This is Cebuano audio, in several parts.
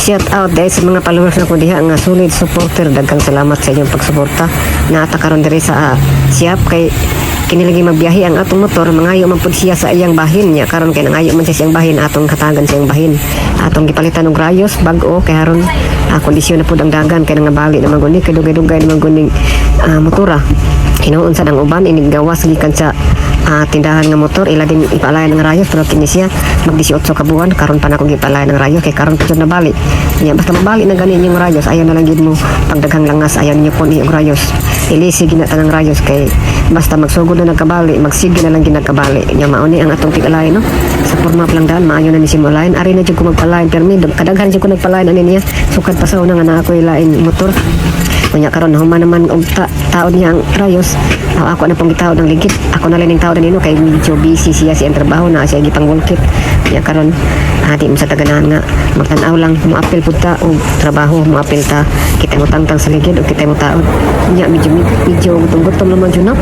Shout out dahil sa mga followers nako diha nga solid supporter. Daghang salamat sa inyong pagsuporta. Naa ta karon diri sa shop kay kini lagi magbiyahe ang atong motor, mangayo man pud siya sa iyang bahin niya karon kay nangayo man siya sa iyang bahin. Atong hatagan sa iyang bahin, atong gipalitan og rayos bag-o kay haron kondisyon na pud ang dagan kay nangabali naman guni kay dugay-dugay naman guning motora. Hinuon sa ang uban inig gawas gikan sa tindahan nga motor, ila din ipalayan ng rayos, pero kini siya mag 18 ka buwan karon pa nako gipalayan ng rayos kay karon pa jud nabali niya. Basta mabali na gani inyong rayos, ayaw na lang gid mo pagdaghang langas, ayaw ninyo pon iyong rayos, ilisi gina tanang rayos kay basta magsugod na nagkabali, magsige na lang gid nagkabali nya. Mao ni ang atong tig-alayan, no? Sa porma pa lang daan, maayo na ni simulayan. Ari na jud ko magpalayan permi, kadaghan jud ko nagpalayan ani niya sukad pa sa una nga naa ko'y lain motor. Unya karon human naman og taod niya ang rayos. Ako na pong gitaod ang ligid. Ako na lang ning taod nino kay medyo busy siya sa iyang trabaho na siya gipang wulkit. Unya karon di mo sa taganahan nga magtan-aw lang, moapil pud ta og trabaho, moapil ta kita mo tangtang sa ligid og kita mo taod. Unya medyo medyo gutom-gutom naman jud, no?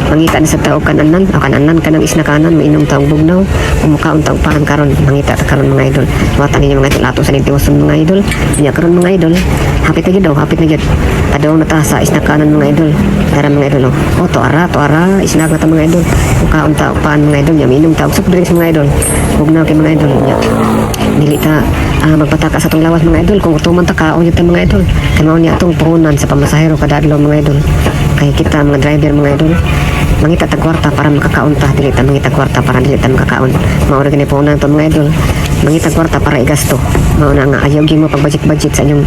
Mangita na sa tao kananan o kananan kanang isnakanan, mainom taong bugnaw, umukaon taong pahan karon. Mangita ta karon, mga idol. Wata ninyo, mga idol, ato sa tiwason, mga idol. Nya karon, mga idol, hapit na gyud daw, hapit na gyud. Padong na ta sa isnakanan, mga idol. Tara, mga idol, oh, oh to ara, to ara isnak na ta, mga idol. Mukaon ta og paan, mga idol. Nya minom ta og soft drinks, mga idol, bugnaw kay, mga idol. Nya dili ta magpataka sa atong lawas, mga idol. Kung gutuman ta, kaon ta, mga idol, kay mao ni atong puhunan sa pamasahero kada adlaw, mga idol, kay kita mga driver, mga idol, mangita tag kwarta para makakaon ta. Dili ta mangita kwarta para dili ta makakaon. Mao ra gani puhunan to, mga idol, mangita kwarta para igasto. Mao na nga ayaw gyud mo pag budget budget sa inyong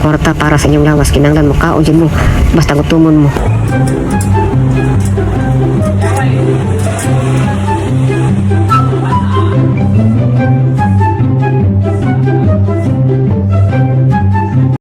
kwarta para sa inyong lawas. Kinahanglan mo kaon jud mo basta gutomon mo.